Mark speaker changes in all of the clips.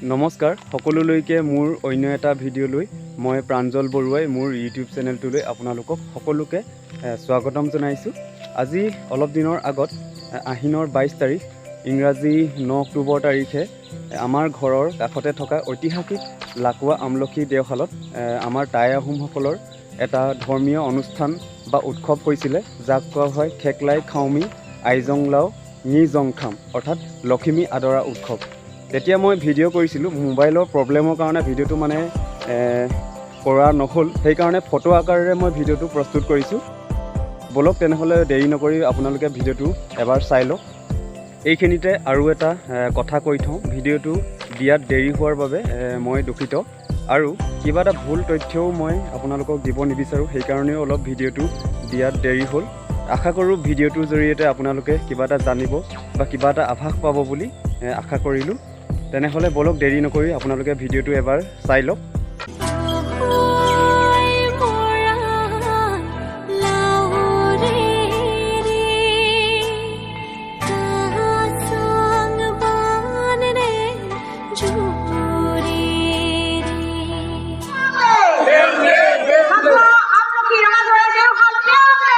Speaker 1: নমস্কাৰ সকলোলৈকে। মোৰ অন্য এটা ভিডিঅ'লৈ মই প্ৰাঞ্জল বৰুৱাই মোৰ ইউটিউব চেনেলটোলৈ আপোনালোকক সকলোকে স্বাগতম জনাইছোঁ। আজি অলপ দিনৰ আগত আহিনৰ 22 তাৰিখ, ইংৰাজী 9 অক্টোবৰ তাৰিখে আমাৰ ঘৰৰ কাষতে থকা ঐতিহাসিক লাকুৱা আমলখি দেওশালত আমাৰ টাই আহোমসকলৰ এটা ধৰ্মীয় অনুষ্ঠান বা উৎসৱ হৈছিলে, যাক কোৱা হয় খেকলাই খাওমি আইজং লাও ঙি জং খাম, অৰ্থাৎ লখিমী আদৰা উৎসৱ। তেতিয়া মই ভিডিঅ' কৰিছিলোঁ। মোবাইলৰ প্ৰব্লেমৰ কাৰণে ভিডিঅ'টো মানে কৰা নহ'ল। সেইকাৰণে ফটো আকাৰেৰে মই ভিডিঅ'টো প্ৰস্তুত কৰিছোঁ। ব'লক তেনেহ'লে, দেৰি নকৰি আপোনালোকে ভিডিঅ'টো এবাৰ চাই লওক। এইখিনিতে আৰু এটা কথা কৈ থওঁ, ভিডিঅ'টো দিয়াত দেৰি হোৱাৰ বাবে মই দুখিত আৰু কিবা এটা ভুল তথ্যও মই আপোনালোকক দিব নিবিচাৰোঁ। সেইকাৰণেও অলপ ভিডিঅ'টো দিয়াত দেৰি হ'ল। আশা কৰোঁ ভিডিঅ'টোৰ জৰিয়তে আপোনালোকে কিবা এটা জানিব বা কিবা এটা আভাস পাব বুলি আশা কৰিলোঁ। তেনেহ'লে ব'লক, দেৰি নকৰি আপোনালোকে ভিডিঅ'টো এবাৰ চাই লওক।
Speaker 2: আহৈ মৰাণ লাওৰে ৰে কাচাং বান ৰে জুৰে ৰে।
Speaker 3: আমলখি ৰঙাঝৰা দেওশাল দেওতে।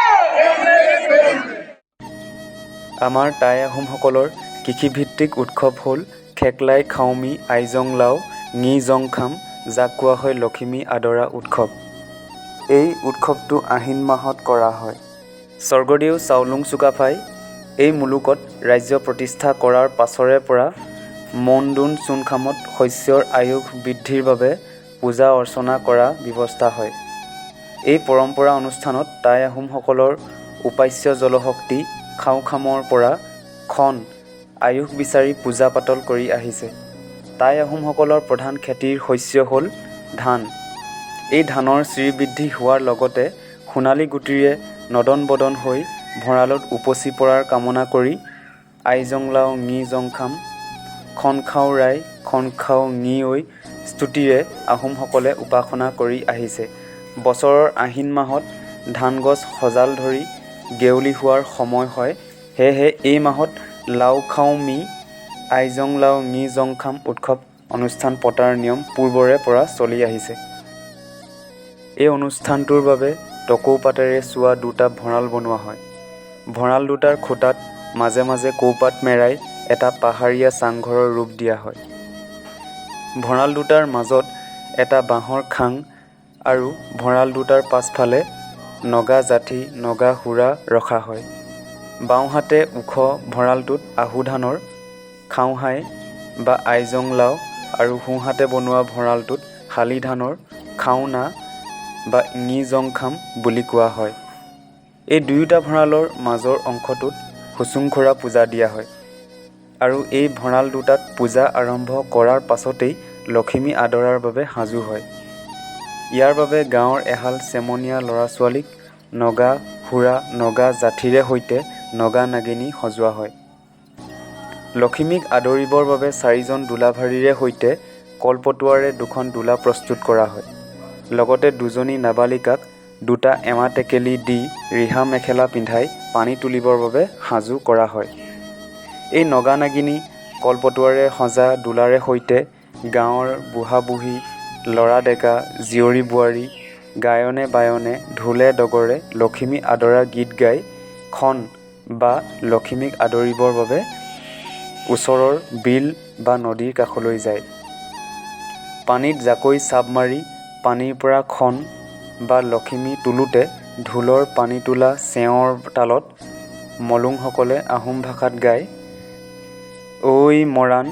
Speaker 1: আমাৰ টাই আহোমসকলৰ কৃষিভিত্তিক উৎসৱ হ'ল খেকলাই খাওমি আইজং লাও ঙি জং খাম, যাক কোৱা হয় লখিমী আদৰা উৎসৱ। এই উৎসৱটো আহিন মাহত কৰা হয়। স্বৰ্গদেউ চাওলুং চুকাফাই এই মুলুকত ৰাজ্য প্ৰতিষ্ঠা কৰাৰ পাছৰে পৰা মৌনদুন চুনখামত শস্যৰ আয়ুস বৃদ্ধিৰ বাবে পূজা অৰ্চনা কৰা ব্যৱস্থা হয়। এই পৰম্পৰা অনুষ্ঠানত টাই আহোমসকলৰ উপাস্য জলশক্তি খাওখামৰ পৰা খন আয়ুস বিচাৰি পূজা পাতল কৰি আহিছে। টাই আহোমসকলৰ প্ৰধান খেতিৰ শস্য হ'ল ধান। এই ধানৰ শ্ৰীবৃদ্ধি হোৱাৰ লগতে সোণালী গুটিৰে নদন বদন হৈ ভঁৰালত উপচি পৰাৰ কামনা কৰি আইজং লাও ঙি জং খাম, খন খাও ৰাই, খন খাও ঙি ঐ স্তুতিৰে আহোমসকলে উপাসনা কৰি আহিছে। বছৰৰ আহিন মাহত ধান গছ সজাল ধৰি গেউলি হোৱাৰ সময় হয়। সেয়েহে এই মাহত লাও খাও মি আইজং লাও ঙি জং খাম উৎসৱ অনুষ্ঠান পতাৰ নিয়ম পূৰ্বৰে পৰা চলি আহিছে। এই অনুষ্ঠানটোৰ বাবে টকৌ পাতেৰে চোৱা দুটা ভঁৰাল বনোৱা হয়। ভঁৰাল দুটাৰ খুঁটাত মাজে মাজে কৌপাত মেৰাই এটা পাহাৰীয়া চাংঘৰৰ ৰূপ দিয়া হয়। ভঁৰাল দুটাৰ মাজত এটা বাঁহৰ খাং আৰু ভঁৰাল দুটাৰ পাছফালে নগা যাঠি, নগা সুৰা ৰখা হয়। বাওঁহাতে ওখ ভঁৰালটোত আহু ধানৰ খাওহাই বা আইজং লাও আৰু সোঁহাতে বনোৱা ভঁৰালটোত শালি ধানৰ খাওনা বা ঙি জং খাম বুলি কোৱা হয়। এই দুয়োটা ভঁৰালৰ মাজৰ অংশটোত হুচুংখোৰা পূজা দিয়া হয় আৰু এই ভঁৰাল দুটাত পূজা আৰম্ভ কৰাৰ পাছতেই লখিমী আদৰাৰ বাবে সাজু হয়। ইয়াৰ বাবে গাঁৱৰ এহাল চেমনীয়া ল'ৰা ছোৱালীক নগা সুৰা, নগা যাঠিৰে সৈতে নগা নাগিনী সজোৱা হয়। লখিমীক আদৰিবৰ বাবে চাৰিজন দোলাভাৰীৰে সৈতে কলপটুৱাৰে দুখন দোলা প্ৰস্তুত কৰা হয়। লগতে দুজনী নাবালিকাক দুটা এমা টেকেলি দি ৰিহা মেখেলা পিন্ধাই পানী তুলিবৰ বাবে সাজু কৰা হয়। এই নগা নাগিনী, কলপটুৱাৰে সজা দোলাৰে সৈতে গাঁৱৰ বুঢ়া বুঢ়ী, ল'ৰা ডেকা, জীয়ৰী বোৱাৰী গায়নে বায়নে, ঢোলে ডগৰে লখিমী আদৰা গীত গাই খন বা লখিমীক আদৰিবৰ বাবে ওচৰৰ বিল বা নদীৰ কাষলৈ যায়। পানীত জাকৈ জাপ মাৰি পানীৰ পৰা খন বা লখিমী তোলোঁতে ঢোলৰ পানী তোলা চেৱৰ তালত মলুংসকলে আহোম ভাষাত গায়, ঐ মৰাণ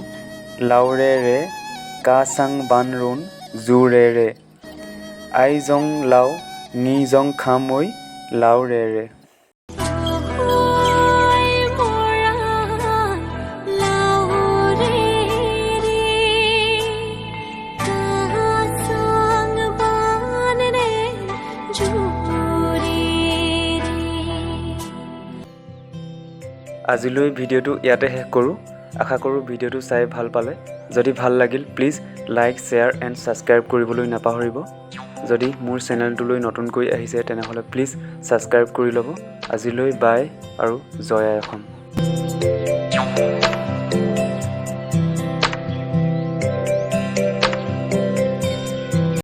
Speaker 1: লাওৰে ৰে কা চাং বান ৰোণ জো ৰে ৰে, আই জং লাও ঙি জং খাম ঐ লাও ৰে ৰে।
Speaker 2: আহৈ মৰাণ লাওৰে ৰে কাচাং বান ৰে জুৰে ৰে।
Speaker 1: আজিলৈ ভিডিঅ'টো ইয়াতে শেষ কৰোঁ। আশা কৰোঁ ভিডিঅ'টো চাই ভাল পালে। যদি ভাল লাগিল, please like, share and subscribe কৰিবলৈ নাপাহৰিব। যদি মোৰ চেনেলটোলৈ নতুনকৈ আহিছে, তেনেহ'লে প্লিজ ছাবস্ক্ৰাইব কৰি ল'ব। আজিলৈ বাই আৰু জয় আই অসম।